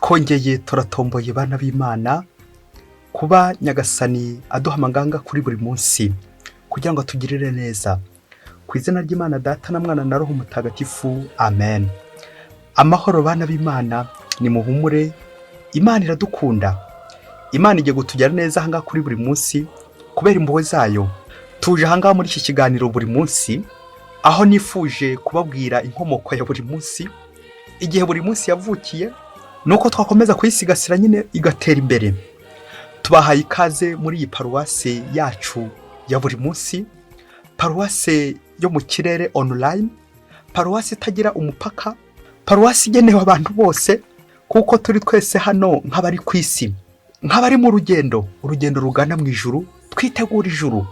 Twongeye turatomboye, bana b'Imana, kuba Nyagasani aduha amaganga kuri buri munsi kugira ngo atugirire neza. Ku izina ry'Imana Data na Mwana na Roho Mutagatifu, amen. Amahoro, bana b'Imana, nimuhumure. Imana iradukunda. Imana igiye kutugira neza ahangaha kuri buri munsi kubera impuhwe zayo. Tuje ahangaha muri iki kiganiro buri munsi, aho nifuje kubabwira inkomoko ya buri munsi, igihe buri munsi yavukiye, nuko twakomeza kuyisigasira nyine igatera imbere. Tubahaye ikaze muri iyi paruwase yacu ya buri munsi, paruwase yo mu kirere online, paruwase itagira umupaka, paruwase igenewe abantu bose, kuko turi twese hano nk'abari ku isi, nk'abari mu rugendo, urugendo rugana mu ijuru, twitegura ijuru.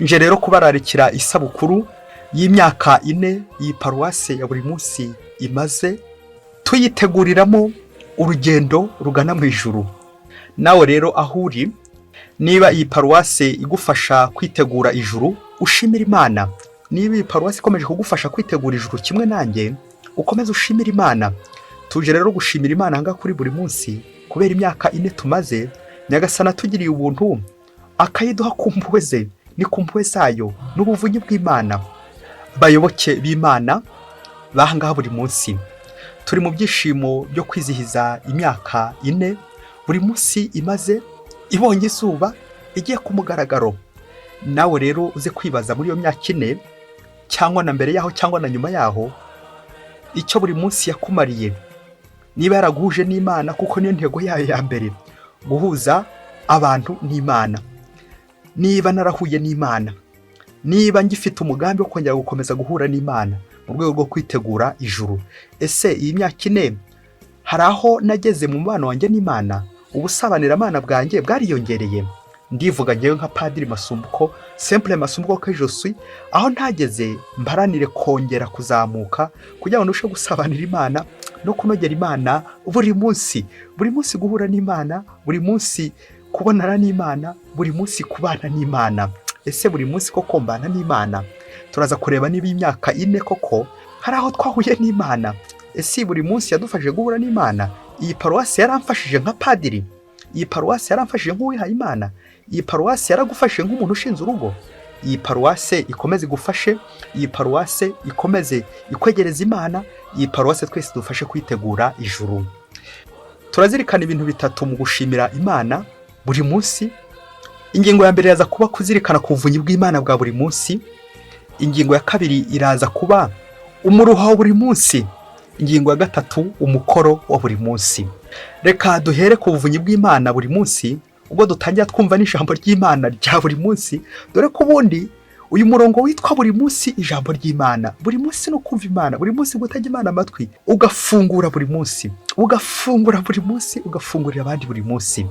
Nje rero kubararikira isabukuru y'imyaka 4 iyi paruwase ya buri munsi imaze tuyiteguriramo urugendo rugana mu ijuru. Nawe rero aho uri, niba iyi paruwase igufasha kwitegura ijuru, ushimira Imana. Niba iyi paruwase ikomeje kugufasha kwitegura ijuru kimwe nanjye, ukomeze ushimira Imana. Tuje rero gushimira Imana ahangaha kuri buri munsi kubera imyaka 4 tumaze Nyagasani atugiriye ubuntu, akayiduha ku mpuhwe ze. Ni ku mpuhwe zayo n'ubuvunyi bw'Imana. Bayoboke b'Imana bahangaha buri munsi, turi mu byishimo byo kwizihiza imyaka 4 buri munsi imaze ibonye izuba, igiye ku mugaragaro. Nawe rero uze kwibaza muri iyo myaka 4, cyangwa na mbere yaho, cyangwa na nyuma yaho, icyo buri munsi yakumariye, niba yaraguhuje n'Imana, kuko niyo ntego yayo ya mbere, guhuza abantu n'Imana. Niba narahuye n'Imana, niba ngifite umugambi wo kongera gukomeza guhura n'Imana mu rwego rwo kwitegura ijuru, ese iyi myaka 4 hari aho nageze mu mubano wanjye n'Imana? Ubusabaniramana bwanjye bwariyongereye? Ndivuga ngewe nka Padiri Masumbuko, simple Masumbuko que je suis, aho ntageze mparanire kongera kuzamuka kugira ngo ndusheho gusabanira Imana no kunogera Imana buri munsi. Buri munsi guhura n'Imana, buri munsi kubonana n'Imana, buri munsi kubana n'Imana. Ese buri munsi koko mbana n'Imana? Turaza kureba niba imyaka 4 koko hari aho twahuye n'Imana. Ese buri munsi yadufashije guhura n'Imana? Iyi paruwasi yaramfashije nka padiri? Iyi paruwasi yaramfashije nk'uwihaye Imana? Iyi paruwasi yaragufashije nk'umuntu ushinze urugo? Iyi paruwase ikomeze igufashe, iyi paruwase ikomeze ikwegereza Imana, iyi paruwase twese dufashe kwitegura ijuru. Turazirikana ibintu bitatu mu gushimira Imana buri munsi. Ingingo ya mbere iraza kuba kuzirikana ku buvunyi bw'Imana bwa buri munsi. Ingingo ya kabiri iraza kuba umuruho wa buri munsi. Ingingo ya gatatu, umukoro wa buri munsi. Reka duhere ku buvunyi bw'Imana buri munsi, ubwo dutangira twumva n'ijambo ry'Imana rya buri munsi, dore ko ubundi uyu murongo witwa buri munsi ijambo ry'Imana. Buri munsi no kumva Imana, buri munsi gutega Imana amatwi, ugafungura buri munsi, ugafungura buri munsi, ugafungurira abandi buri munsi.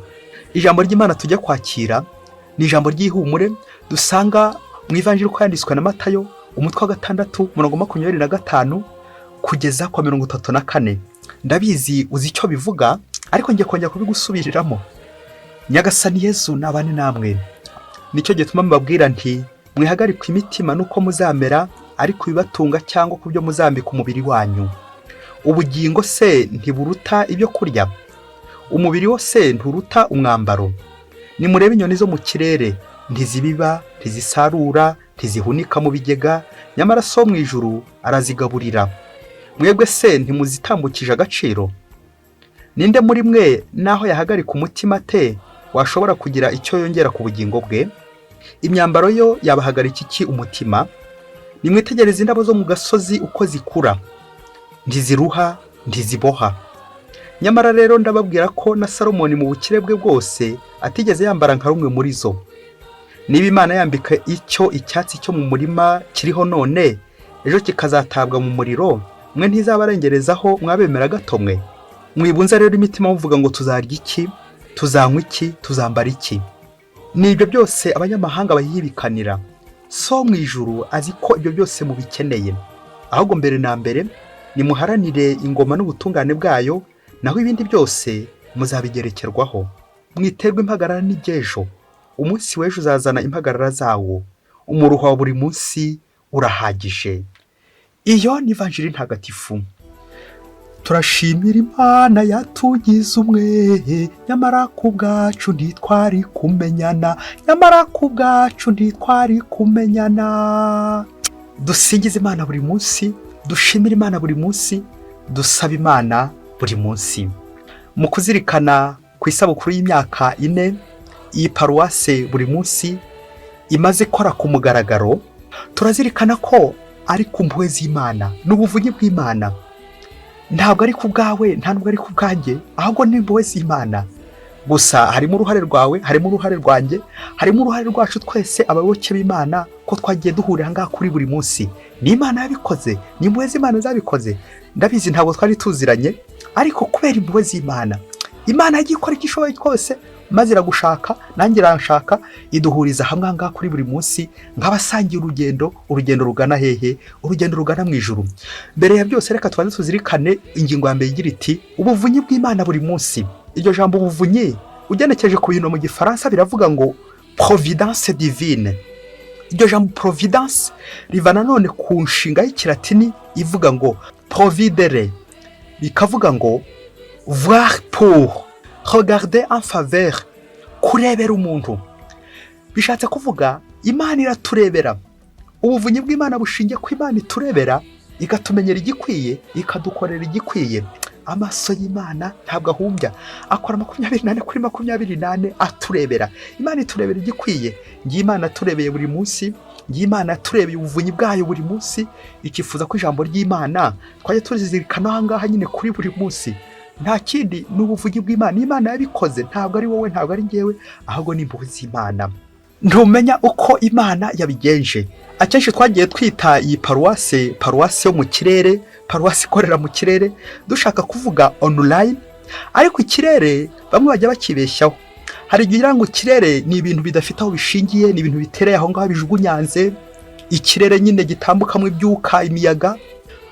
Ijambo ry'Imana tujya kwakira ni ijambo ry'ihumure dusanga mu Ivanjiri uko yanditswe na Matayo, umutwe wa 6, umurongo 25 kugeza kwa 34. Ndabizi uzi icyo bivuga, ariko ngiye kongera kubigusubiriramo. Nyagasani Yezu nabane namwe. Nicyo gituma mbabwira nti: mwihagarikwe imitima nuko muzamera, ariko ibibatunga cyangwa ku byo muzambika umubiri wanyu. Ubugingo se ntiburuta ibyo kurya? Umubiri wo se nturuta umwambaro? Nimurebe inyoni zo mu kirere: ntizibiba, ntizisarura, ntizihunika mu bigega, nyamara So mu ijuru arazigaburira. Mwebwe se ntimuzitambukije agaciro? Ninde muri mwe, naho yahagarika umutima ate, washobora kugira icyo yongera ku bugingo bwe? Imyambaro yo yabahagarika iki umutima? Nimwitegereze indabo zo mu gasozi uko zikura: ntiziruha, ntiziboha. Nyamara rero ndababwira ko na Salomoni mu bukire bwe bwose atigeze yambara nka rumwe muri zo. Niba Imana yambika icyo icyatsi cyo mu murima kiriho none, ejo kikazatabwa mu muriro, mwe ntizabarengerezaho, mwabemera gato mwe? Mwibunza rero imitima muvuga ngo: tuzarya iki? Tuzanywa iki? Tuzambara iki? Ni ibyo byose abanyamahanga bayibikanira. So mu ijuru azi ko ibyo byose mubikeneye. Ahubwo mbere na mbere nimuharanire ingoma n'ubutungane bwayo, naho ibindi byose muzabigerekerwaho. Mwiterwe impagarara n'iby'ejo. Umunsi w'ejo uzazana impagarara zawo. Umuruho wa buri munsi urahagije. Iyo ni Ivanjiri ntagatifu. Turashimira Imana yatugize umwe, nyamara ku bwacu ntitwari kumenyana, nyamara ku bwacu ntitwari kumenyana. Dusingize Imana buri munsi, dushimire Imana buri munsi, dusaba Imana buri munsi. Mu kuzirikana ku isabukuru y'imyaka 4 iyi paruwase buri munsi imaze ikora ku mugaragaro, turazirikana ko ari ku mpuhwe z'Imana n'ubuvunyi bw'Imana. Ntabwo ari ku bwawe, nta nubwo ari ku bwanjye, ahubwo ni impuhwe z'Imana. Gusa harimo uruhare rwawe, harimo uruhare rwanjye, harimo uruhare rwacu twese abayoboke b'Imana, ko twagiye duhurira ngaha kuri buri munsi. Ni Imana yabikoze, ni impuhwe z'Imana zabikoze. Ndabizi ntabwo twari tuziranye, ariko kubera impuhwe z'Imana, Imana yagiye ikora icyo ishoboye cyose, maze iragushaka, nanjye iranshaka, iduhuriza hamwe aha ngaha kuri buri munsi nk'abasangiye urugendo. Urugendo rugana hehe? Urugendo rugana mu ijuru. Mbere ya byose, reka tubanze tuzirikane ingingo ya mbere igira iti: ubuvunyi bw'Imana buri munsi. Iryo jambo ubuvunyi, ugenekereje ku bintu mu Gifaransa, biravuga ngo providence divine. Iryo jambo providence riva nanone ku nshinga y'Ikilatini ivuga ngo providere, bikavuga ngo voir pour, regarder en faveur, kurebera umuntu. Bishatse kuvuga Imana iraturebera. Ubuvunyi bw'Imana bushingiye ku Imana iturebera, ikatumenyera igikwiye, ikadukorera igikwiye. Amaso y'Imana ntabwo ahumbya, akora 24/24 aturebera. Imana iturebera igikwiye. Ngiye Imana aturebeye buri munsi, ngiye Imana yaturebeye ubuvunyi bwayo buri munsi, ikifuza ko ijambo ry'Imana twajya turizirikana aha ngaha nyine kuri buri munsi. Nta kindi, ni ubuvunyi bw'Imana. Imana yabikoze, ntabwo ari wowe, ntabwo ari ngewe, ahubwo ni impuhwe z'Imana. Ntumenya uko Imana yabigenje. Akenshi twagiye twita iyi paruwase paruwase yo mu kirere, paruwase ikorera mu kirere, dushaka kuvuga online. Ariko ikirere bamwe bajya bakibeshyaho. Hari igihe ugira ngo ikirere ni ibintu bidafite aho bishingiye, ni ibintu bitereye aho ngaho bijugunyanze, ikirere nyine gitambukamo ibyuka, imiyaga.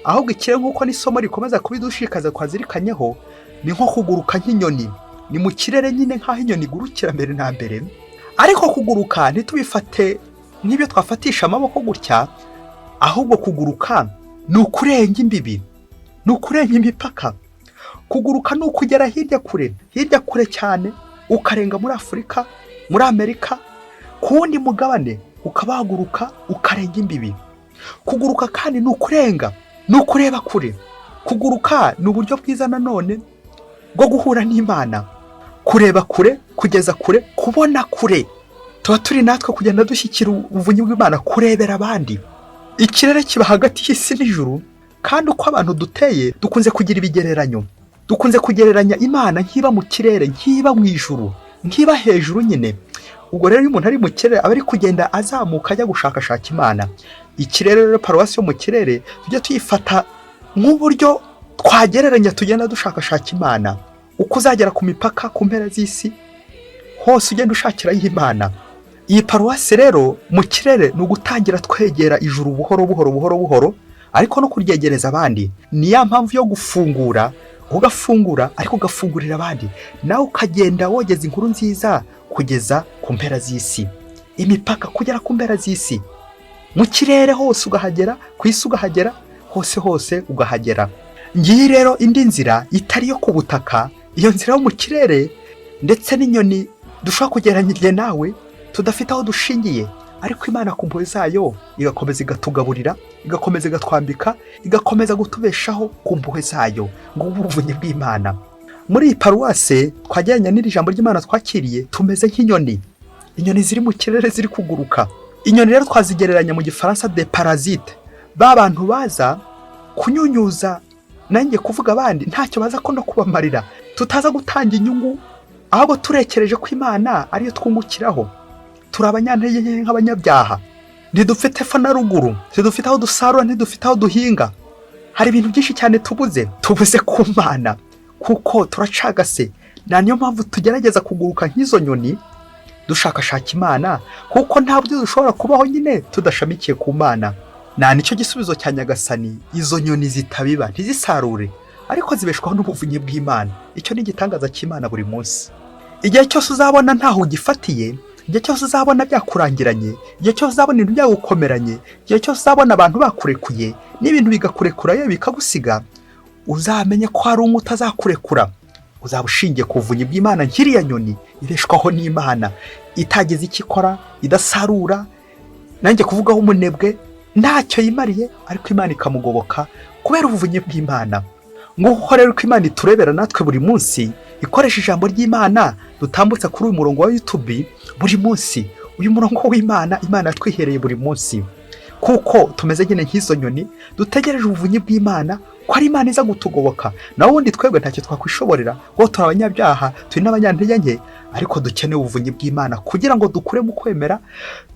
Ahubwo ikirere, nk'uko n'isomo rikomeza kubidushikaza twazirikanyeho, ni nko kuguruka nk'inyoni, ni mu kirere nyine nk'aho inyoni igurukira mbere na mbere. Ariko kuguruka ntitubifate nk'ibyo twafatisha amaboko gutya, ahubwo kuguruka ni ukurenga imbibi, ni ukurenga imipaka. Kuguruka ni ukugera hirya kure, hirya kure cyane, ukarenga muri Afurika, muri Amerika, ku wundi mugabane, ukabahaguruka, ukarenga imbibi. Kuguruka kandi ni ukurenga, ni ukureba kure. Kuguruka ni uburyo bwiza nanone bwo guhura n'Imana, kureba kure, kugeza kure, kubona kure. Tuba turi natwe kugenda dushyikira ubuvunyi bw'Imana, kurebera abandi. Ikirere kiba hagati y'isi n'ijuru, kandi uko abantu duteye dukunze kugira ibigereranyo. Dukunze kugereranya Imana nk'iba mu kirere, nk'iba mu ijuru, nk'iba hejuru nyine. Ubwo rero iyo umuntu ari mu kirere, aba ari kugenda azamuka ajya gushakashaka Imana. Ikirere rero, paruwasi yo mu kirere, tujye tuyifata nk'uburyo twagereranya tugenda dushakashaka Imana. Uko uzagera ku mipaka, ku mpera z'isi hose, ugenda ushakirayo Imana. Iyi paruwasi rero mu kirere ni ugutangira twegera ijuru buhoro buhoro, buhoro buhoro, ariko no kuryegereza abandi. Ni ya mpamvu yo gufungura, ugafungura ariko ugafungurira abandi, nawe ukagenda wogeza inkuru nziza kugeza ku mpera z'isi, imipaka, kugera ku mpera z'isi, mu kirere hose ugahagera, ku isi ugahagera, hose hose ugahagera. Ngiyi rero indi nzira itari iyo ku butaka, iyo nzira yo mu kirere, ndetse n'inyoni dushobora kugereranya igihe nawe tudafite aho dushingiye, ariko Imana ku mpuhwe zayo igakomeza igatugaburira, igakomeza igatwambika, igakomeza gutubeshaho ku mpuhwe zayo. Ngo ubuvunyi bw'Imana muri iyi paruwase twagereranya n'iri jambo ry'Imana twakiriye, tumeze nk'inyoni, inyoni ziri mu kirere ziri kuguruka. Inyoni rero twazigereranya mu Gifaransa des parasites, ba bantu baza kunyunyuza, nanjye kuvuga abandi ntacyo baza ko no kubamarira, tutaza gutanga inyungu, ahubwo turekereje ko Imana ariyo twungukiraho. Turi abanyantege nke nk'abanyabyaha, ntidufite epfo na ruguru, ntidufite aho dusarura, ntidufite aho duhinga. Hari ibintu byinshi cyane tubuze, tubuze ku Mana, kuko turacagase. Nta niyo mpamvu tugerageza kuguruka nk'izo nyoni dushakashaka Imana, kuko nta buryo dushobora kubaho nyine tudashamikiye ku Mana. Nta nicyo gisubizo cya Nyagasani. Izo nyoni zitabiba, ntizisarure, ariko zibeshwaho n'ubuvunyi bw'Imana. Icyo ni igitangaza cy'Imana buri munsi. Igihe cyose uzabona ntaho ugifatiye, igihe cyose uzabona byakurangiranye, igihe cyose uzabona ibintu byagukomeranye, igihe cyose uzabona abantu bakurekuye n'ibintu bigakurekura yewe bikagusiga, Uzamenye ko hari umwe utazakurekura. Uzaba ushingiye ku buvunyi bw'Imana, nk'iriya nyoni ibeshwaho n'Imana, itagize icyo ikora, idasarura, nanjye kuvugaho umunebwe, ntacyo yimariye, ariko Imana ikamugoboka kubera ubuvunyi bw'Imana. Nguko rero uko Imana iturebera natwe buri munsi, ikoresha ijambo ry'Imana dutambutsa kuri uyu murongo wa YouTube buri munsi. Uyu murongo w'Imana, Imana yatwihereye buri munsi, kuko tumeze nyine nk'izo nyoni dutegereje ubuvunyi bw'Imana, ko ari Imana iza gutugoboka. Naho ubundi twebwe ntacyo twakwishoborera, kuko turi abanyabyaha, turi n'abanyantege nke, ariko dukeneye ubuvunyi bw'Imana kugira ngo dukure mu kwemera,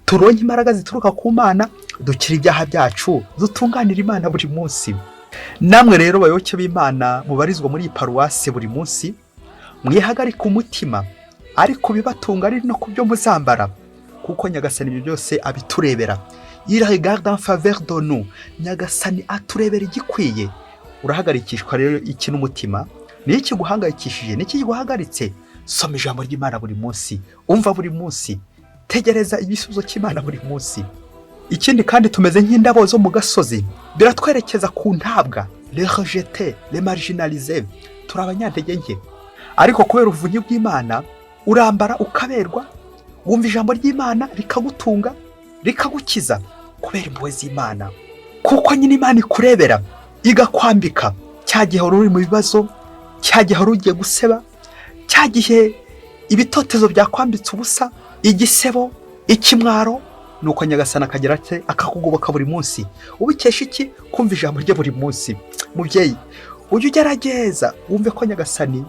turonke imbaraga zituruka ku Mana, dukire ibyaha byacu, dutunganire Imana buri munsi. Namwe rero bayoboke b'Imana mubarizwa muri iyi paruwasi buri munsi, mwihagarike umutima, ariko bibatunga ari no ku byo muzambara, kuko Nyagasani ibyo byose abiturebera. Il regarde en faveur de nous. Nyagasani aturebera igikwiye. Urahagarikishwa rero iki n'umutima? Ni iki guhangayikishije? Ni iki guhagaritse? Soma ijambo ry'Imana buri munsi, umva buri munsi, tegereza igisubizo cy'Imana buri munsi. Ikindi kandi, tumeze nk'indabo zo mu gasozi, biratwerekeza ku ntabwa, les rejetés, les marginalisés. Turi abanyantege nke, ariko kubera ubuvunyi bw'Imana urambara ukaberwa, wumva ijambo ry'Imana rikagutunga, rikagukiza kubera impuhwe z'Imana, kuko nyine Imana ikurebera igakwambika. Cya gihe wari uri mu bibazo, cya gihe wari ugiye guseba, cya gihe ibitotezo byakwambitse ubusa, igisebo, ikimwaro, nuko Nyagasani akagira ate? Akakugoboka buri munsi. Ubikesha iki? Kumva ijambo rye buri munsi. Mubyeyi, ujye ugerageza wumve ko Nyagasani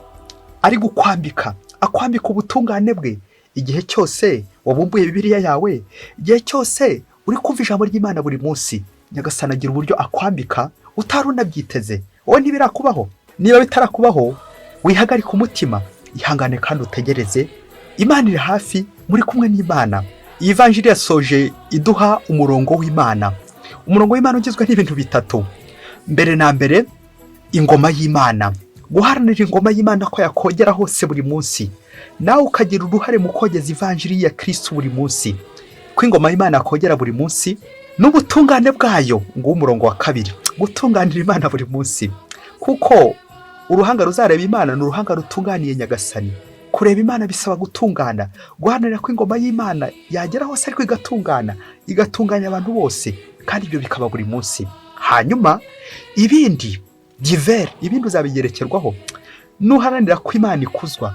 ari gukwambika, akwambika ubutungane bwe igihe cyose wabumbuye Bibiliya yawe, igihe cyose uri kumva ijambo ry'Imana buri munsi. Nyagasani agira uburyo akwambika utari unabyiteze. Wowe ntibirakubaho? Niba bitarakubaho, wihagarike umutima, ihangane kandi utegereze. Imana iri hafi, muri kumwe n'Imana. Iyi vanjiri yasoje iduha umurongo w'Imana. Umurongo w'Imana ugizwe n'ibintu bitatu. Mbere na mbere, ingoma y'Imana, guharanira ingoma y'Imana ko yakogera hose buri munsi, nawe ukagira uruhare mu kogeza ivanjiri ya Kirisitu buri munsi, ko ingoma y'Imana yakogera buri munsi, n'ubutungane bwayo. Nguwo umurongo wa kabiri, gutunganira Imana buri munsi, kuko uruhanga ruzareba Imana ni uruhanga rutunganiye Nyagasani. Kureba Imana bisaba gutungana, guharanira ko ingoma y'Imana yagera hose ariko igatungana, igatunganya abantu bose, kandi ibyo bikaba buri munsi. Hanyuma ibindi divers, ibindi uzabigerekerwaho. Nuharanira ko Imana ikuzwa,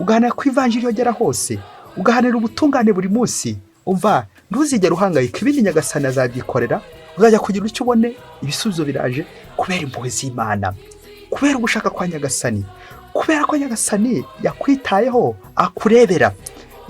ugaharanira ko ivanjiri yogera hose, ugaharanira ubutungane buri munsi, umva, ntuzigere uhangayika. Ibindi Nyagasani azabyikorera. Uzajya kugira icyo ubone, ibisubizo biraje kubera impuhwe z'Imana, kubera ugushaka kwa Nyagasani, kubera ko Nyagasani yakwitayeho, akurebera.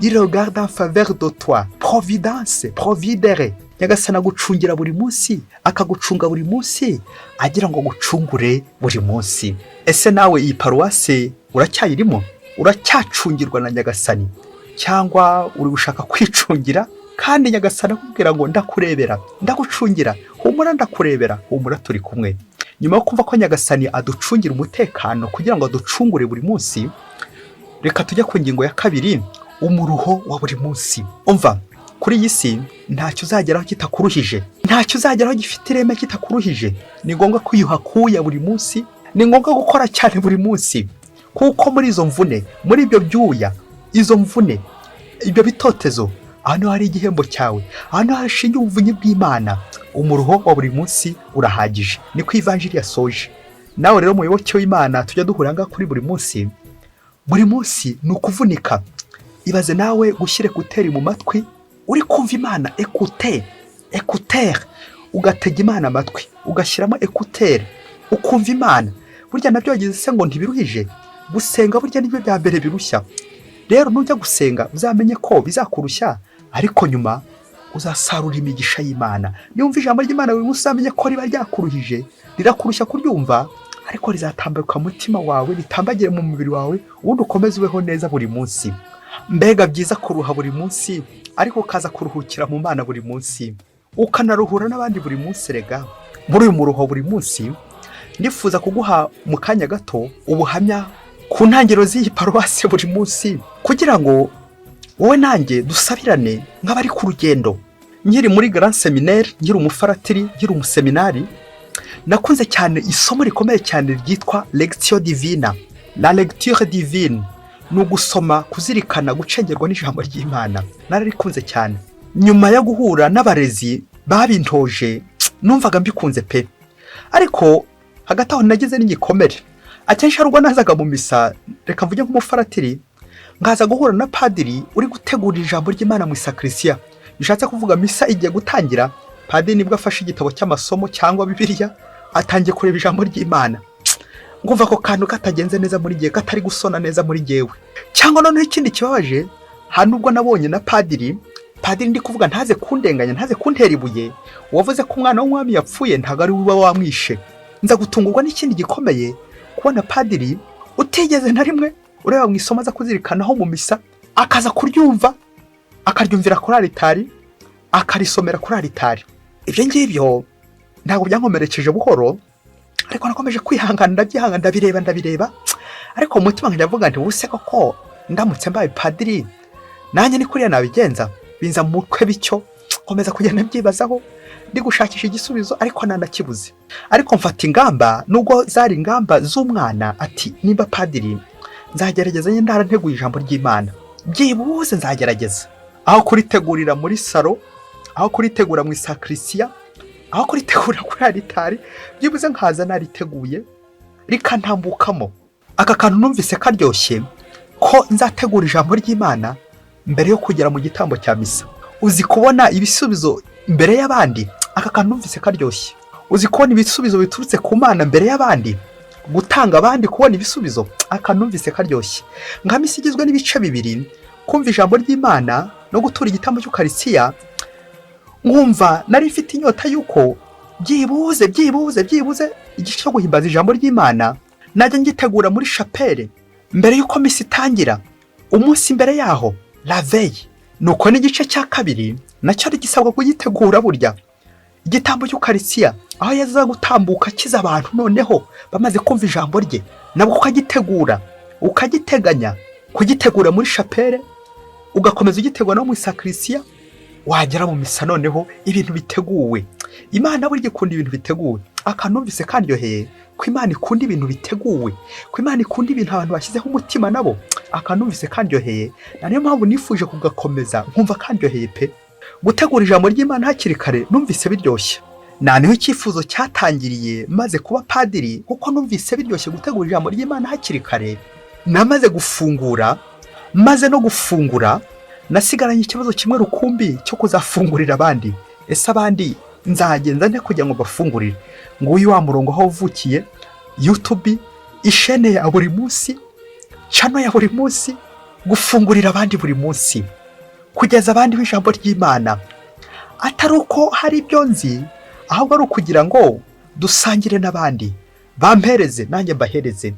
Il regarde en faveur de toi. Providence, providere. Nyagasani agucungira buri munsi, akagucunga buri munsi, agira ngo agucungure buri munsi. Ese nawe iyi paruwase uracyayirimo? Uracyacungirwa na Nyagasani, cyangwa uri gushaka kwicungira, kandi Nyagasani akubwira ngo: "Ndakurebera, ndagucungira, humura, ndakurebera, humura, turi kumwe"? Nyuma yo kumva ko Nyagasani aducungira umutekano kugira ngo aducungure buri munsi, reka tujye ku ngingo ya kabiri, umuruho wa buri munsi. Umva, kuri iyi si ntacyo uzageraho kitakuruhije, ntacyo uzageraho gifite ireme kitakuruhije. Ni ngombwa kwiyuha kuya buri munsi, ni ngombwa gukora cyane buri munsi, kuko muri izo mvune, muri ibyo byuya, izo mvune, ibyo bitotezo, aho niho hari igihembo cyawe, aho niho hashingiye ubuvunyi bw'Imana. Umuruho wa buri munsi urahagije, niko ivanjiri yasoje. Nawe rero muyoboke w'Imana tujya duhura ngaha kuri buri munsi, buri munsi ni ukuvunika. Ibaze nawe gushyira écouteurs mu matwi uri kumva Imana, écouteurs, ugatega Imana amatwi, ugashyiramo écouteurs, ukumva Imana. Burya nabyo wagize se ngo ntibiruhije? Gusenga burya nibyo bya mbere birushya. Rero nujya gusenga uzamenye ko bizakurushya, ariko nyuma uzasarura imigisha y'Imana. Niwumva ijambo ry'Imana buri munsi, uzamenye ko riba ryakuruhije, rirakurushya kuryumva, ariko rizatambuka mu mutima wawe, ritambagire mu mubiri wawe, ubundi ukomeze ubeho neza buri munsi. Mbega byiza kuruha buri munsi, ariko ukaza kuruhukira mu Mana buri munsi, ukanaruhura n'abandi buri munsi. Rega muri uyu muruho buri munsi, ndifuza kuguha mu kanya gato ubuhamya ku ntangiriro z'iyi paruwasi buri munsi, kugira ngo wowe nanjye dusabirane nk'abari ku rugendo. Nkiri muri Grand Séminaire, nkiri umufaratiri, nkiri umuseminari. Nakunze cyane isomo rikomeye cyane ryitwa Lectio Divina, la lecture divine. Ni ugusoma, kuzirikana, gucengerwa n'ijambo ry'Imana. Nararikunze cyane. Nyuma yo guhura n'abarezi babintoje, numvaga mbikunze pe. Ariko hagati aho nagize n'igikomere. Akenshi hari ubwo nazaga mu misa, reka mvuge nk'umufaratiri, nkaza guhura na padiri uri gutegura ijambo ry'Imana mu isakrisiya. Bishatse kuvuga, misa igiye gutangira, padiri nibwo afashe igitabo cy'amasomo cyangwa Bibiliya, atangiye kureba ijambo ry'Imana. Ngumva ako kantu katagenze neza muri gihe, katari gusona neza muri jyewe. Cyangwa noneho ikindi kibabaje, hari nubwo nabonye na padiri, padiri ndi kuvuga ntaze kundenganya, ntaze kuntera ibuye, wavuze ko umwana w'umwami yapfuye ntabwo ari we uba wamwishe. Nza gutungurwa n'ikindi gikomeye, kubona padiri utigeze na rimwe ureba mu isomo aza kuzirikanaho mu misa, akaza kuryumva, akaryumvira kuri aritari, akarisomera kuri aritari. Ibyo ngibyo ntabwo byankomerekeje buhoro, ariko nakomeje kwihangana, ndabyihangana, ndabireba, ndabireba. Ariko mu mutima nkajya mvuga nti: "Ubuse koko ndamutse mbaye padiri, nanjye ni kuriya nabigenza?" Binza mu mutwe bityo, nkomeza kugenda mbyibazaho, ndi gushakisha igisubizo, ariko nanakibuze. Ariko mfata ingamba, nubwo zari ingamba z'umwana, ati: "Nimba padiri, nzagerageza nyine ndaranteguye ijambo ry'Imana. Byibuze nzagerageza aho kuritegurira muri salo, aho kuritegura mu isakrisiya, aho kuritegura kuri aritari, byibuze nkaza nariteguye, rikantambukamo." Aka kantu numvise karyoshye, ko nzategura ijambo ry'Imana mbere yo kugera mu gitambo cya misa. Uzi kubona ibisubizo mbere y'abandi? Aka kantu numvise karyoshye. Uzi kubona ibisubizo biturutse ku Mana mbere y'abandi, gutanga abandi kubona ibisubizo? Aka numvise karyoshye. Nka misa igizwe n'ibice bibiri, kumva ijambo ry'Imana no gutura igitambo cy'Ukarisiya, nkumva nari mfite inyota y'uko byibuze, byibuze, byibuze igice cyo guhimbaza ijambo ry'Imana najya ngitegura muri chapelle mbere y'uko misa itangira, umunsi mbere yaho, la veille. Nuko n'igice cya kabiri nacyo ari gisabwa kugitegura. Burya igitambo cy'Ukarisiya, aho yaza gutambuka akiza abantu, noneho bamaze kumva ijambo rye, nabwo ukagitegura, ukagiteganya, kugitegura muri chapelle, ugakomeza ugitegura no mu isakrisiya, wagera mu misa noneho ibintu biteguwe. Imana burya ikunda ibintu biteguwe. Akanumvise karyoheye, ko Imana ikunda ibintu biteguwe, ko Imana ikunda ibintu abantu bashyizeho umutima nabo. Akanumvise karyoheye, na niyo mpamvu nifuje kugakomeza, nkumva karyoheye pe. Gutegura ijambo ry'Imana hakiri kare numvise biryoshye. Nta niho icyifuzo cyatangiriye maze kuba padiri, kuko numvise biryoshye gutegura ijambo ry'Imana hakiri kare. Namaze gufungura, maze no gufungura, nasigaranye ikibazo kimwe rukumbi cyo kuzafungurira abandi. Ese abandi nzagenza nte kugira ngo mbafungurire? Nguyu wa murongo aho wavukiye YouTube, ishene ya buri munsi, channel ya buri munsi, gufungurira abandi buri munsi, kugeza abandi ijambo ry'Imana, atari uko hari ibyo nzi, ahubwo ari ukugira ngo dusangire n'abandi, bampereze nanjye mbahereze.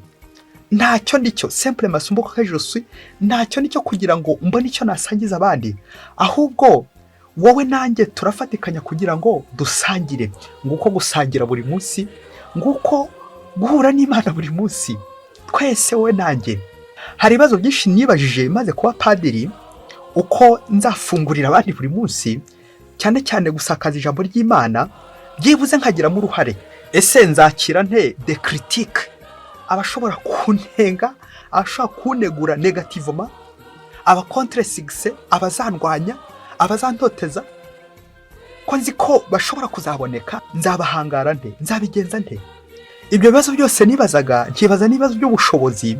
Ntacyo ndicyo, simple masumbuko kejosi, ntacyo nicyo kugira ngo mbone icyo nasangiza abandi, ahubwo wowe nanjye turafatikanya kugira ngo dusangire. Nguko gusangira buri munsi, nguko guhura n'Imana buri munsi, twese, wowe nanjye. Hari ibibazo byinshi nibajije maze kuba padiri, uko nzafungurira abandi buri munsi, cyane cyane gusakaza ijambo ry'Imana, byibuze nkagiramo uruhare. Ese nzakira nte des critiques, abashobora kunenga, abashobora kunegura négativement, aba contre succès, abazandwanya, abazantoteza, ko nzi ko bashobora kuzaboneka? Nzabahangara nte? Nzabigenza nte? Ibyo bibazo byose nibazaga, nkibaza n'ibibazo by'ubushobozi,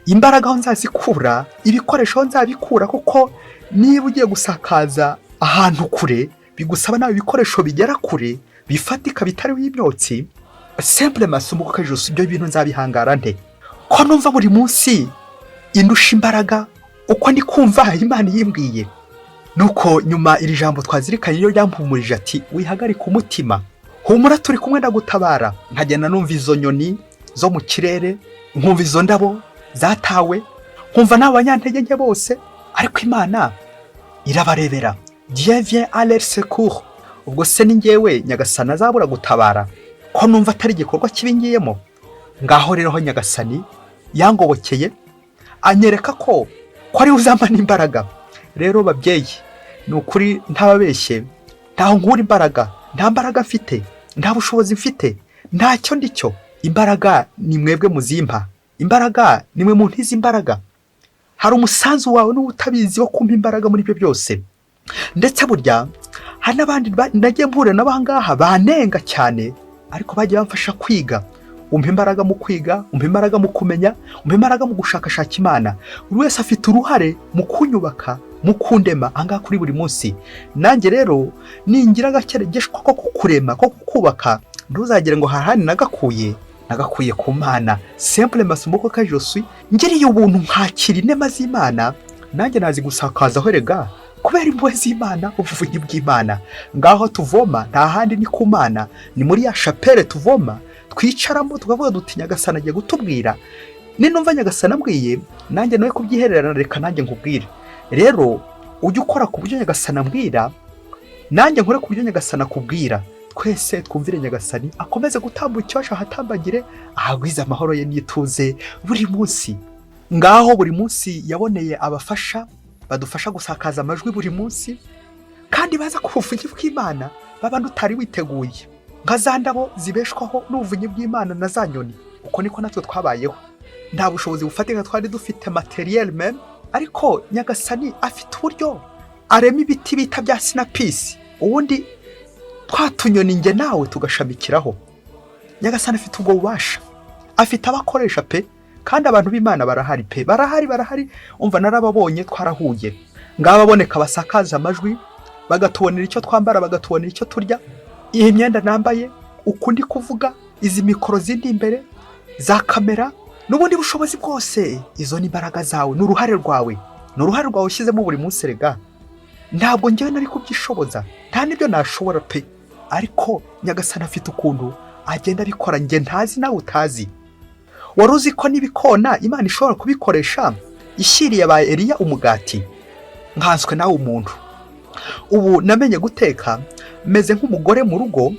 imbaraga aho nzazikura, ibikoresho aho nzabikura, kuko niba ugiye gusakaza ahantu kure, bigusaba nawe ibikoresho bigera kure, bifatika, bitariho imyotsi. Simple masumbuko kajusi, ibyo bintu nzabihangara nte, ko numva buri munsi indusha imbaraga, uko ndi kumva Imana yimbwiye? Nuko nyuma iri jambo twazirikanye iyo ryampumurije, ati: "Wihagarike umutima, humura, turi kumwe, ndagutabara." Nkagenda numva izo nyoni zo mu kirere, nkumva izo ndabo zatawe, nkumva n'abo banyantege nke bose, ariko Imana irabarebera. Dieu vient à leur secours. Ubwo se ni njyewe Nyagasani azabura gutabara, ko numva atari igikorwa kibi ngiyemo? Ngaho rero aho Nyagasani yangobokeye, anyereka ko ariwe uzampa n'imbaraga. Rero babyeyi, ni ukuri ntababeshye, ntaho nkura imbaraga, nta mbaraga mfite, nta bushobozi mfite. Ntacyo ndicyo. Imbaraga ni mwebwe muzimpa, imbaraga ni mwe muntiza imbaraga. Hari umusanzu wawe n'utabizi wo kumpa imbaraga muri ibyo byose. Ndetse burya hari n'abandi nagiye mpura nabo aha ngaha banenga cyane, ariko bagiye bamfasha kwiga. Umpa imbaraga mu kwiga, umpa imbaraga mu kumenya, umpa imbaraga mu gushakashaka Imana. Buri wese afite uruhare mu kunyubaka, mu kundema aha ngaha kuri buri munsi. Nanjye rero ningira agakeregeshwa ko kukurema, ko kukubaka, ntuzagire ngo hahandi nagakuye, nagakuye ku Mana. Simple masomo ko je suis, ngiriye ubuntu nkakira inema z'Imana, nanjye nazi gusakazaho rega, kubera impuhwe z'Imana, ubuvunyi bw'Imana. Ngaho tuvoma nta handi, ni ku Mana, ni muri ya chapelle tuvoma, twicaramo tukavuga duti: "Nyagasani agiye gutubwira." Ninumva Nyagasani ambwiye, nanjye nawe kubyihererana, reka nanjye nkubwire. Rero ujye ukora ku buryo Nyagasani ambwira, nanjye nkore ku buryo Nyagasani akubwira. Twese twumvire Nyagasani, akomeze gutambuka iwacu, ahatambagire, ahagwize amahoro ye n'ituze buri munsi. Ngaho buri munsi yaboneye abafasha badufasha gusakaza amajwi buri munsi, kandi baza ku buvunyi bw'Imana babandi utari witeguye, nka za ndabo zibeshwaho n'ubuvunyi bw'Imana na za nyoni. Uko niko natwe twabayeho. Nta bushobozi bufatika twari dufite, matériel même, ariko Nyagasani afite uburyo arema ibiti bita bya sinapisi, ubundi twa tunyoni njye nawe tugashamikiraho. Nyagasani afite ubwo bubasha, afite abakoresha pe. Kandi abantu b'Imana barahari pe, barahari, barahari. Umva, narababonye, twarahuye. Ngaba aboneka basakaza amajwi, bagatubonera icyo twambara, bagatubonera icyo turya. Iyi myenda nambaye, uku ndi kuvuga, izi mikoro zindi imbere za kamera n'ubundi bushobozi bwose, izo ni imbaraga zawe, ni uruhare rwawe, ni uruhare rwawe ushyizemo buri munsi. Rega ntabwo njyewe nari kubyishoboza, nta n'ibyo nashobora pe. Ariko Nyagasani afite ukuntu agenda abikora njye ntazi, nawe utazi. Wari uzi ko n'ibikona Imana ishobora kubikoresha ishyiriye ba Eliya umugati? Nkanswe nawe umuntu. Ubu namenye guteka, meze nk'umugore mu rugo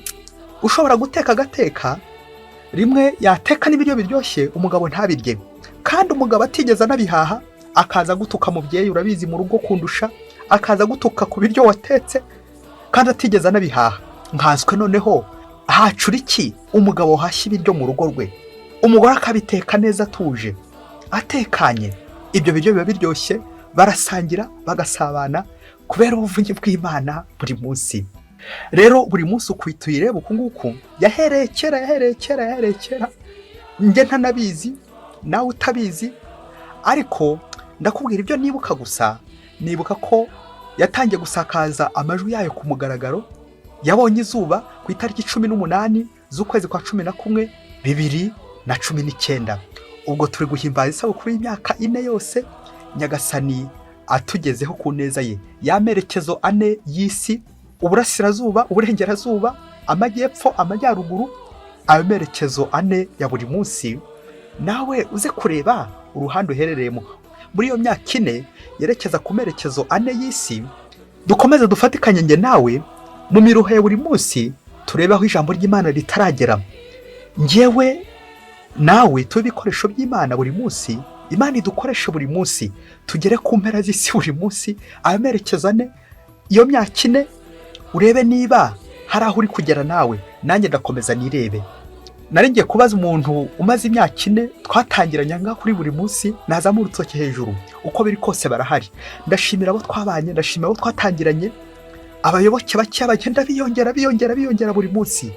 ushobora guteka, agateka rimwe, yateka n'ibiryo biryoshye, umugabo ntabirye, kandi umugabo atigeze anabihaha, akaza gutuka: "Mubyeyi, urabizi mu rugo kundusha." Akaza gutuka ku biryo watetse kandi atigeze anabihaha. Nkanswe noneho hacura iki umugabo wahashye ibiryo mu rugo rwe, umugore akabiteka neza, atuje, atekanye? Ibyo biryo biba biryoshye, barasangira, bagasabana kubera ubuvunyi bw'Imana buri munsi. Rero buri munsi uku tuyireba uku nguku, yahereye kera, yahereye kera, yahereye kera, njye ntanabizi, nawe utabizi. Ariko ndakubwira ibyo nibuka gusa. Nibuka ko yatangiye gusakaza amajwi yayo ku mugaragaro, yabonye izuba ku itariki 18 z'ukwezi kwa 11 2019. Ubwo turi guhimbaza isabukuru y'imyaka 4 yose Nyagasani atugezeho ku neza ye. Y'amerekezo ane y'isi: uburasirazuba, uburengerazuba, amajyepfo, amajyaruguru. Ayo merekezo ane ya buri munsi, nawe uze kureba uruhande uherereyemo muri iyo myaka 4 yerekeza ku merekezo ane y'isi. Dukomeze dufatikanye njye nawe mu miruho ya buri munsi, turebe aho ijambo ry'Imana ritaragera. Njyewe nawe tube ibikoresho by'Imana buri munsi, Imana idukoreshe buri munsi, tugere ku mpera z'isi buri munsi. Ayo merekezo ane, iyo myaka 4, urebe niba hari aho uri kugera nawe, nanjye ndakomeza nirebe. Nari ngiye kubaza umuntu umaze imyaka 4 twatangiranye ngaha kuri buri munsi, nazamura urutoki hejuru. Uko biri kose barahari. Ndashimira abo twabanye, ndashimira abo twatangiranye, abayoboke bakeya bagenda biyongera, biyongera, biyongera buri munsi.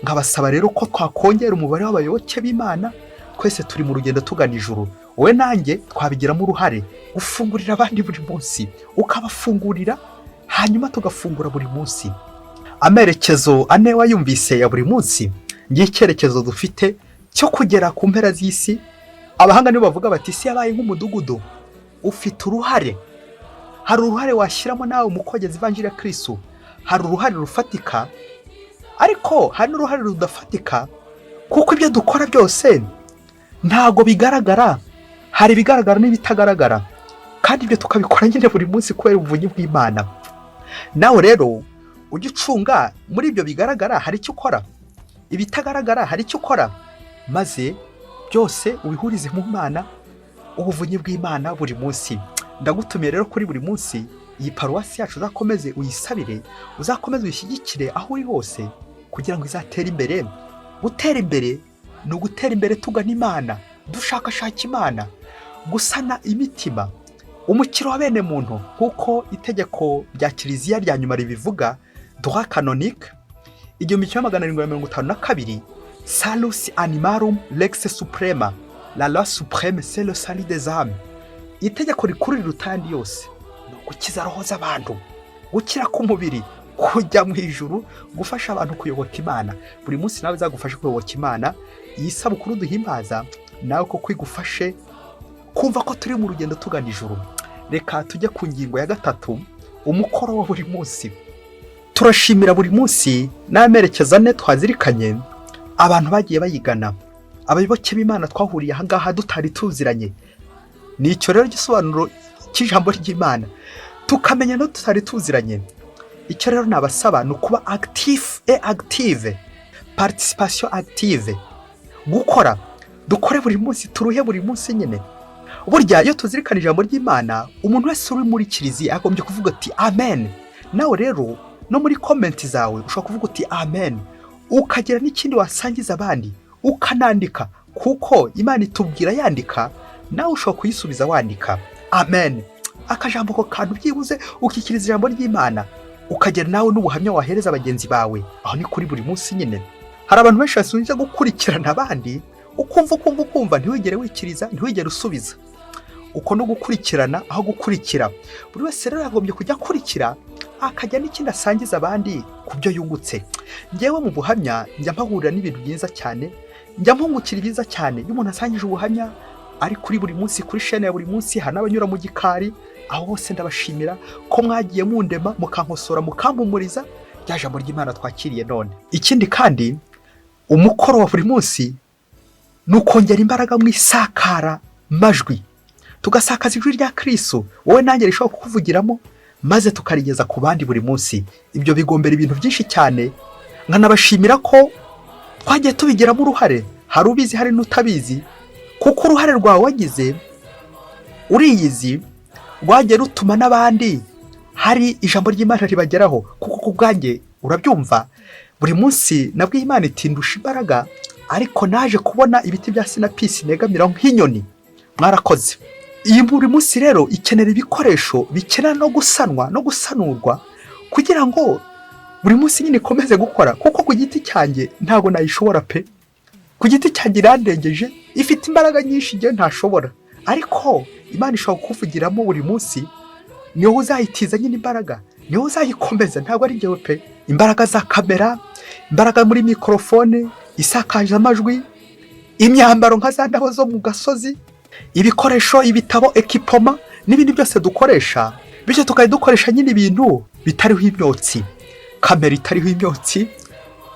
Nkabasaba rero ko twakongera umubare w'abayoboke b'Imana. Twese turi mu rugendo tugana ijuru. Wowe nanjye twabigiramo uruhare, gufungurira abandi buri munsi, ukabafungurira, hanyuma tugafungura buri munsi. Amerekezo ane wayumvise ya buri munsi. Ngiye icyerekezo dufite cyo kugera ku mpera z'isi. Abahanga nibo bavuga bati isi yabaye nk'umudugudu. Ufite uruhare, hari uruhare washyiramo nawe mu kogeza ivanjiri ya Kirisitu. Hari uruhare rufatika, ariko hari n'uruhare rudafatika, kuko ibyo dukora byose ntabwo bigaragara. Hari ibigaragara n'ibitagaragara, kandi ibyo tukabikora nyine buri munsi kubera ubuvunyi bw'Imana. Nawe rero ujye ucunga muri ibyo bigaragara hari icyo ukora, ibitagaragara hari icyo ukora, maze byose ubihurize mu Mana, ubuvunyi bw'Imana buri munsi. Ndagutumiye rero kuri buri munsi, iyi paruwasi yacu uzakomeze uyisabire, uzakomeze uyishyigikire aho uri hose, kugira ngo izatere imbere. Gutera imbere ni ugutera imbere tugana Imana, dushakashaka Imana, gusana imitima, umukiro wa bene muntu, nk'uko itegeko rya Kiliziya rya nyuma ribivuga, droit canonique 1752: "Salus animarum lex suprema, la loi suprême, c'est le salut des âmes." Itegeko rikuru riruta ayandi yose ni ugukiza roho z'abantu, gukira k'umubiri, kujya mu ijuru, gufasha abantu kuyoboka Imana. Buri munsi nawe izagufashe kuyoboka Imana. Iyi sabukuru duhimbaza nawe koko igufashe kumva ko turi mu rugendo tugana ijuru. Reka tujye ku ngingo ya gatatu, umukoro wa buri munsi. Turashimira buri munsi n'amerekezo ane twazirikanye, abantu bagiye bayigana, abayoboke b'Imana twahuriye ahangaha tutari tuziranye. Ni icyo rero gisobanuro cy'ijambo ry'Imana, tukamenya no tutari tuziranye. Icyo rero nabasaba ni ukuba actif et active, participation active, gukora. Dukore buri munsi, turuhe buri munsi nyine. Burya iyo tuzirikana ijambo ry'Imana, umuntu wese uri muri kiliziya agombye kuvuga ati "Amen". Nawe rero no muri comment zawe ushobora kuvuga uti "Amen", ukagira n'ikindi wasangiza abandi, ukanandika, kuko Imana itubwira yandika. Nawe ushobora kuyisubiza wandika "Amen", akajambo ko kantu byibuze ukikiriza ijambo ry'Imana, ukagira nawe n'ubuhamya wahereza bagenzi bawe. Aho ni kuri buri munsi nyine. Hari abantu benshi basunze gukurikirana abandi, ukumva, ukumva, ukumva, ntiwigere wikiriza, ntiwigere usubiza. Uko no gukurikirana aho gukurikira. Buri wese rero yagombye kujya akurikira, akajya n'ikindi asangiza abandi ku byo yungutse. Ngewe mu buhamya njya mpahurira n'ibintu byiza cyane, njya mpungukira ibyiza cyane iyo umuntu asangije ubuhamya ari kuri buri munsi, kuri chaîne ya buri munsi. Hari n'abanyura mu gikari, aho hose ndabashimira ko mwagiye mundema, mukankosora, mukampumuriza rya jambo ry'Imana twakiriye none. Ikindi kandi, umukoro wa buri munsi ni ukongera imbaraga mu isakara majwi, tugasakaza ijwi rya Kirisitu wowe nanjye rishobora kukuvugiramo, maze tukarigeza ku bandi buri munsi. Ibyo bigombera ibintu byinshi cyane. Nkanabashimira ko twagiye tubigiramo uruhare, hari ubizi, hari n'utabizi, kuko uruhare rwawe wagize uriyizi rwagiye rutuma n'abandi hari ijambo ry'Imana ribageraho. Kuko ku bwanjye, urabyumva, buri munsi nabwo Imana itindusha imbaraga, ariko naje kubona ibiti bya sinapisi negamiraho nk'inyoni. Mwarakoze. Iyi buri munsi rero ikenera ibikoresho, bikenera no gusanwa no gusanurwa, kugira ngo buri munsi nyine ikomeze gukora, kuko ku giti cyanjye ntabwo nayishobora pe. Ku giti cyanjye irandengeje, ifite imbaraga nyinshi igihe ntashobora. Ariko Imana ishobora kukuvugiramo buri munsi, niwo uzayitiza nyine imbaraga, niwo uzayikomeza, ntabwo ari njyewe pe. Imbaraga za kamera, imbaraga muri mikorofone isakaje amajwi, imyambaro nka za ndabo zo mu gasozi, ibikoresho, ibitabo, équipement n'ibindi byose dukoresha, bityo tukajya dukoresha nyine ibintu bitariho imyotsi, kamera itariho imyotsi,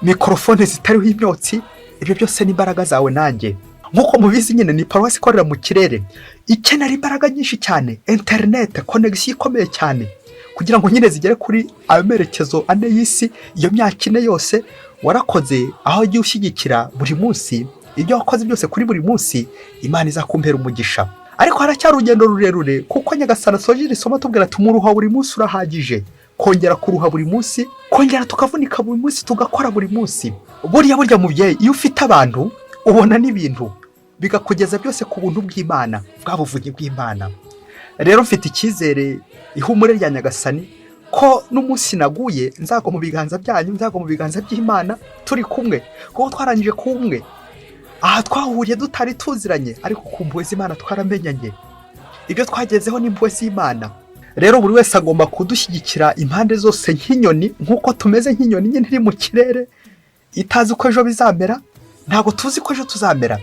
mikorofone zitariho imyotsi. Ibyo byose ni imbaraga zawe nanjye. Nk'uko mubizi nyine, ni paruwasi ikorera mu kirere, ikenera imbaraga nyinshi cyane, interinete, connexion ikomeye cyane, kugira ngo nyine zigere kuri ayo merekezo ane y'isi iyo myaka 4 yose. Warakoze aho ugiye ushyigikira buri munsi. Ibyo wakoze byose kuri buri munsi, Imana izakumpera umugisha. Ariko haracyari urugendo rurerure, kuko Nyagasani asoje iri somo atubwira ati umuruho buri munsi urahagije. Kongera kuruha buri munsi, kongera tukavunika buri munsi, tugakora buri munsi. Burya mubyeyi, iyo ufite abantu ubona n'ibintu bigakugeza byose ku buntu bw'Imana, bwa buvugi bw'Imana. Rero mfite icyizere, ihumure rya Nyagasani, ko n'umunsi naguye nzagwa mu biganza byanyu, nzagwa mu biganza by'Imana turi kumwe, kuko twarangije kuba umwe. Aha twahuriye tutari tuziranye, ariko ku mpuhwe z'Imana twaramenyanye. Ibyo twagezeho ni impuhwe z'Imana. Rero buri wese agomba kudushyigikira impande zose nk'inyoni, nk'uko tumeze nk'inyoni nyine iri mu kirere itazi uko ejo bizamera. Ntabwo tuzi ko ejo tuzamera.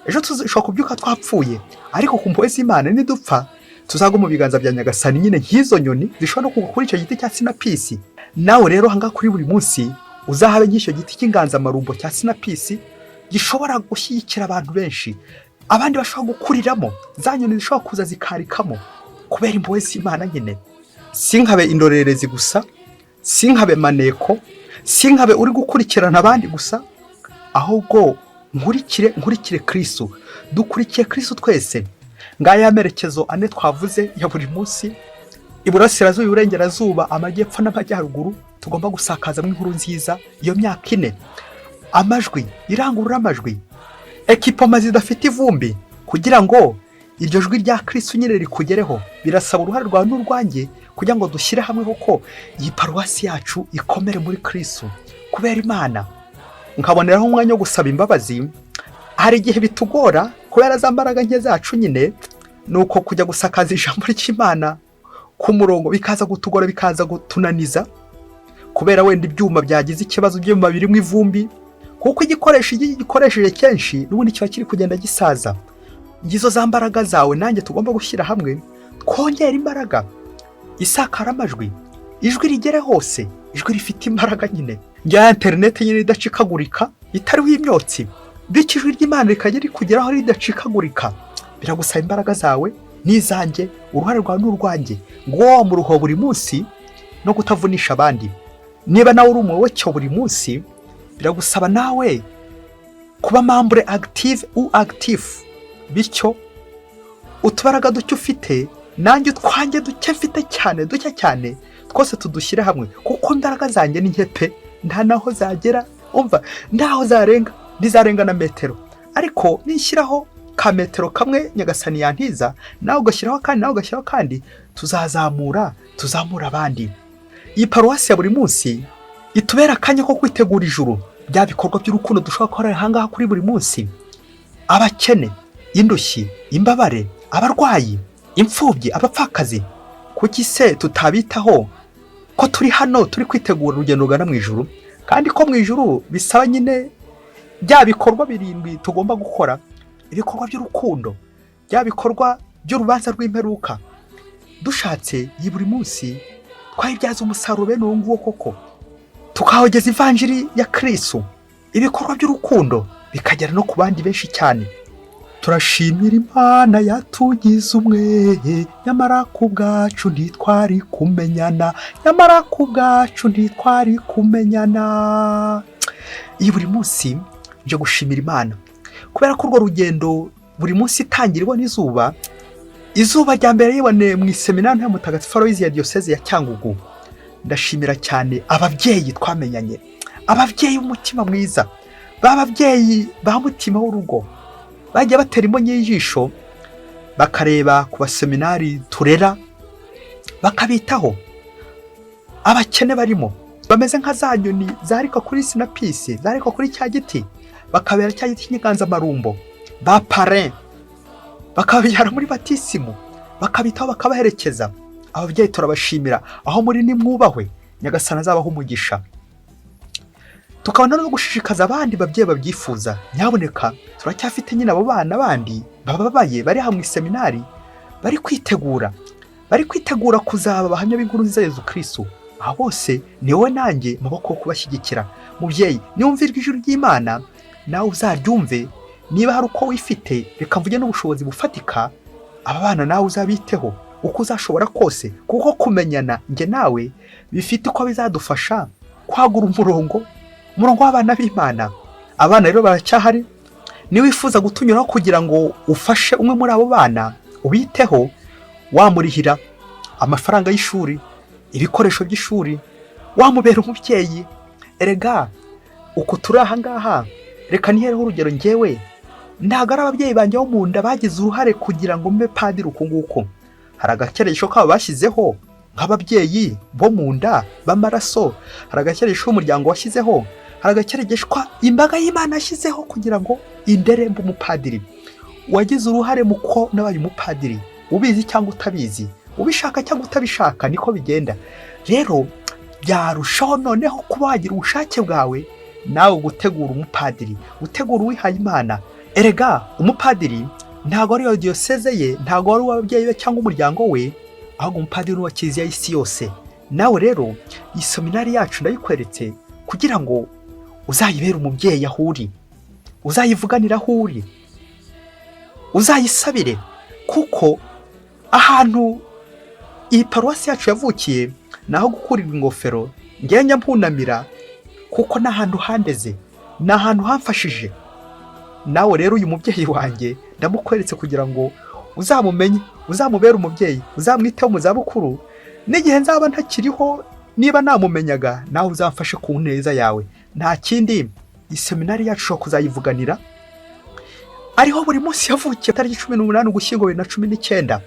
Ejo dushobora kubyuka twapfuye, ariko ku mpuhwe z'Imana nidupfa tuzagwa mu biganza bya Nyagasani nyine, nk'izo nyoni zishobora no kugwa kuri icyo giti cya sinapisi. Nawe rero ahangaha kuri buri munsi uzahabe nk'icyo giti cy'inganzamarumbo cya sinapisi, gishobora gushyigikira abantu benshi, abandi bashobora gukuriramo, za nyoni zishobora kuza zikarikamo kubera impuhwe z'Imana nyine. Sinkabe indorerezi gusa, sinkabe maneko, sinkabe uri gukurikirana abandi gusa, ahubwo nkurikire Kirisitu. Dukurikiye Kirisitu twese. Ngaya amerekezo ane twavuze ya buri munsi: iburasirazuba, iburengerazuba, amajyepfo n'amajyaruguru, tugomba gusakazamo inkuru nziza iyo myaka 4. Amajwi, irangururamajwi, équipement zidafite ivumbi, kugira ngo iryo jwi rya Kirisitu nyine rikugereho. Birasaba uruhare rwawe n'urwanjye kugira ngo dushyire hamwe kuko iyi paruwasi yacu ikomere muri Kirisitu kubera Imana. Nkaboneraho umwanya wo gusaba imbabazi. Hari igihe bitugora kubera za mbaraga nke zacu nyine, ni uko kujya gusakaza ijambo ry'Imana ku murongo bikaza gutugora, bikaza gutunaniza kubera wenda ibyuma byagize ikibazo, ibyuma birimo ivumbi, kuko igikoresho iyo gikoresheje kenshi n'ubundi kiba kiri kugenda gisaza. Ngizo za mbaraga zawe nanjye tugomba gushyira hamwe, twongera imbaraga, isakaramajwi, ijwi rigere hose, ijwi rifite imbaraga nyine rya interineti nyine idacikagurika, itariho imyotsi, bityo ijwi ry'Imana rikajya rikugeraho ridacikagurika. Biragusaba imbaraga zawe n'izanjye, uruhare rwawe n'urwanjye, ngo wa muruho buri munsi no kutavunisha abandi. Niba nawe uri umuyoboke buri munsi, biragusaba nawe kuba membre active ou actif, bityo utubaraga duke ufite nanjye utwanjye duke mfite cyane, duke cyane, twose tudushyire hamwe, kuko imbaraga zanjye ni nke pe, nta naho zagera, umva, ntaho zarenga, ntizarenga na metero. Ariko nishyiraho ka metero kamwe Nyagasani yantiza, nawe ugashyiraho kandi, nawe ugashyiraho kandi, tuzazamura, tuzamura abandi. Iyi paruwasi ya buri munsi itubera akanya ko kwitegura ijuru. Bya bikorwa by'urukundo dushobora gukora ahangaha kuri buri munsi: abakene, indushyi, imbabare, abarwayi, imfubyi, abapfakazi, kuki se tutabitaho ko turi hano turi kwitegura urugendo rugana mu ijuru, kandi ko mu ijuru bisaba nyine bya bikorwa birindwi tugomba gukora, ibikorwa by'urukundo, bya bikorwa by'urubanza rw'imperuka? Dushatse iyi buri munsi twayibyaza umusaruro bene uwo nguwo koko, tukahogeza ivanjiri ya Kirisitu, ibikorwa by'urukundo bikagera no ku bandi benshi cyane. Turashimira Imana yatugize umwe, nyamara ku bwacu ntitwari kumenyana, nyamara ku bwacu ntitwari kumenyana. Iyi buri munsi nje gushimira Imana kubera ko urwo rugendo buri munsi itangira ibona izuba. Izuba rya mbere yiboneye mu iseminari ya Mutagatifu Aloyizi ya Diyoseze ya Cyangugu. Ndashimira cyane ababyeyi twamenyanye, ababyeyi b'umutima mwiza, ba babyeyi ba mutima w'urugo, bagiye batera imboni y'ijisho bakareba ku baseminari turera, bakabitaho. Abakene barimo bameze nka za nyoni zarika kuri sinapisi, zarika kuri cya giti, bakabera cya giti cy'inganzamarumbo, ba parrain, bakababyara muri batisimu, bakabitaho, bakabaherekeza. Ababyeyi turabashimira, aho muri nimwubahwe, Nyagasani azabaho umugisha. Tukabona no gushishikaza abandi babyeyi babyifuza: nyaboneka, turacyafite nyine abo bana bandi bababaye bari hamwe iseminari, bari kwitegura kuzaba abahamya b'inkuru nziza ya Yezu Kirisitu. Aho bose ni wowe nanjye maboko yo kubashyigikira. Mubyeyi, niwumvirwa ijwi ry'Imana, nawe uzaryumve. Niba hari uko wifite, reka mvuge n'ubushobozi bufatika, aba bana nawe uzabiteho uko uzashobora kose, kuko kumenyana njye nawe bifite uko bizadufasha kwagura umurongo w'abana b'Imana. Abana rero baracyahari. Niba wifuza gutunyuraho kugira ngo ufashe umwe muri abo bana, ubiteho, wamurihira amafaranga y'ishuri, ibikoresho by'ishuri, wamubera umubyeyi. Erega uku turi aha ngaha, reka nihereho urugero ngewe, ntabwo ari ababyeyi banjye bo mu nda bagize uruhare kugira ngo mbe padiri uku nguku. Hari agakeresho kabo bashyizeho nk'ababyeyi bo mu nda b'amaraso, hari agakeresho k'umuryango washyizeho, hari agakeregeshwa imbaga y'Imana yashyizeho kugira ngo indere mbe umupadiri. Wagize uruhare mu ko nabaye umupadiri, ubizi cyangwa utabizi, ubishaka cyangwa utabishaka, niko bigenda. Rero byarushaho noneho kuba wagira ubushake bwawe nawe gutegura umupadiri, gutegura uwihaye Imana. Erega umupadiri ntabwo ari iyo diyoseze ye, ntabwo ari uw'ababyeyi be cyangwa umuryango we, ahubwo umupadiri ni uwa Kiliziya y'isi yose. Nawe rero iyi seminari yacu ndayikweretse kugira ngo uzayibere umubyeyi aho uri, uzayivuganire aho uri, uzayisabire, kuko ahantu iyi paruwasi yacu yavukiye ni aho gukurirwa ingofero. Njya mpunamira kuko ni ahantu handeze, ni ahantu hamfashije. Nawe rero uyu mubyeyi wanjye ndamukweretse kugira ngo uzamumenye, uzamubere umubyeyi, uzamwiteho mu zabukuru n'igihe nzaba ntakiriho. Niba namumenyaga, nawe uzamfashe ku neza yawe, nta kindi. Iseminari yacu ushobora kuzayivuganira. Ariho buri munsi yavukiye tariki 18 Ugushyingo 2019,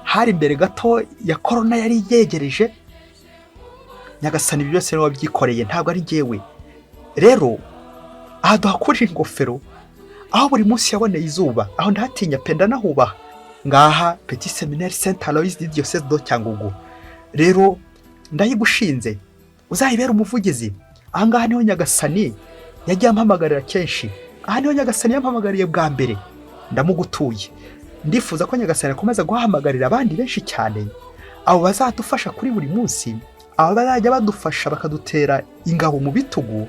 hari imbere gato ya korona yari yegereje. Nyagasani, ibi byose niwe wabyikoreye, ntabwo ari jyewe. Rero aha duhakurira ingofero, aho buri munsi yaboneye izuba, aho ndahatinya pe, ndanahubaha. Ngaha Petit Séminaire Saint Aloys du Diocèse de Cyangugu. Rero ndayigushinze, uzayibera umuvugizi. Ahangaha niho Nyagasani yagiye ampamagarira kenshi, aha niho Nyagasani yampamagariye bwa mbere. Ndamugutuye. Ndifuza ko Nyagasani akomeza guhamagarira abandi benshi cyane, abo bazadufasha kuri buri munsi, abo bazajya badufasha bakadutera ingabo mu bitugu.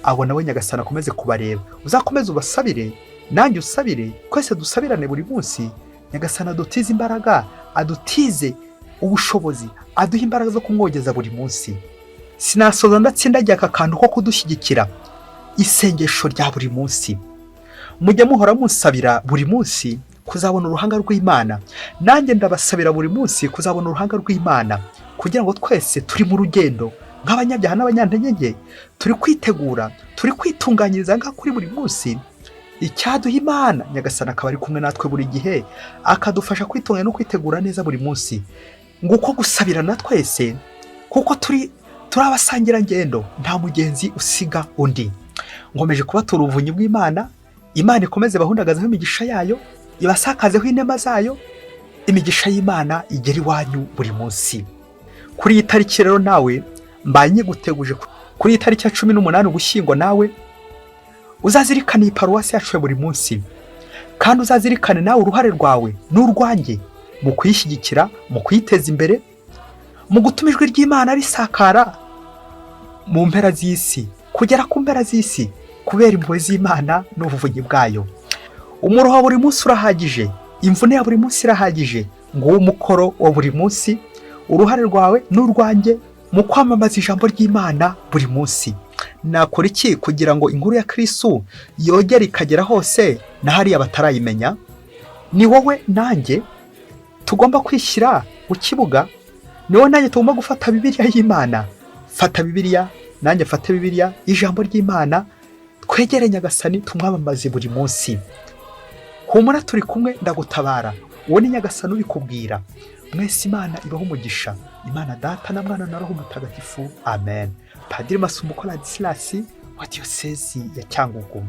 Abo nawe Nyagasani akomeze kubareba. Uzakomeze ubasabire, nanjye usabire, twese dusabirane buri munsi. Nyagasani adutize imbaraga, adutize ubushobozi, aduhe imbaraga zo kumwogeza buri munsi. Sinasoza ndatsindagiye aka kantu ko kudushyigikira isengesho rya buri munsi. Mujye muhora musabira buri munsi kuzabona uruhanga rw'Imana. Nanjye ndabasabira buri munsi kuzabona uruhanga rw'Imana, kugira ngo twese turi mu rugendo nk'abanyabyaha n'abanyantege nke, turi kwitegura, turi kwitunganyiriza ngaha kuri buri munsi. Icyaduha Imana, Nyagasani akaba ari kumwe natwe buri gihe, akadufasha kwitunganya no kwitegura neza buri munsi. Nguko gusabirana twese, kuko turi abasangirangendo, nta mugenzi usiga undi. Nkomeje kubatura ubuvunyi bw'Imana. Imana ikomeze bahundagazeho imigisha yayo, ibasakazeho inema zayo. Imigisha y'Imana igera iwanyu buri munsi. Kuri iyi tariki rero nawe mbaye nyiguteguje, kuri iyi tariki ya 18 Ugushyingo, nawe uzazirikane iyi paruwasi yacu ya buri munsi, kandi uzazirikane nawe uruhare rwawe n'urwanjye mu kuyishyigikira, mu kuyiteza imbere, mu gutuma ijwi ry'Imana risakara mu mpera z'isi, kugera ku mpera z'isi, kubera impuhwe z'Imana n'ubuvunyi bwayo. Umuruho wa buri munsi urahagije, imvune ya buri munsi irahagije. Nguwo umukoro wa buri munsi, uruhare rwawe n'urwanjye mu kwamamaza ijambo ry'Imana buri munsi. Nakora iki kugira ngo inkuru ya Kirisitu yogere ikagera hose na hariya batarayimenya? Ni wowe nanjye tugomba kwishyira mu kibuga, ni wowe nanjye tugomba gufata Bibiliya y'Imana. Fata Bibiliya, nanjye mfate Bibiliya, ijambo ry'Imana, twegere Nyagasani, tumwamamaze buri munsi. Humura, turi kumwe, ndagutabara. Uwo ni Nyagasani ubikubwira. Mwese Imana ibaho umugisha, Imana Data na Mwana na Roho Mutagatifu. Amen. Padiri Masumbuko Ladislas wa Diyosezi ya Cyangugu.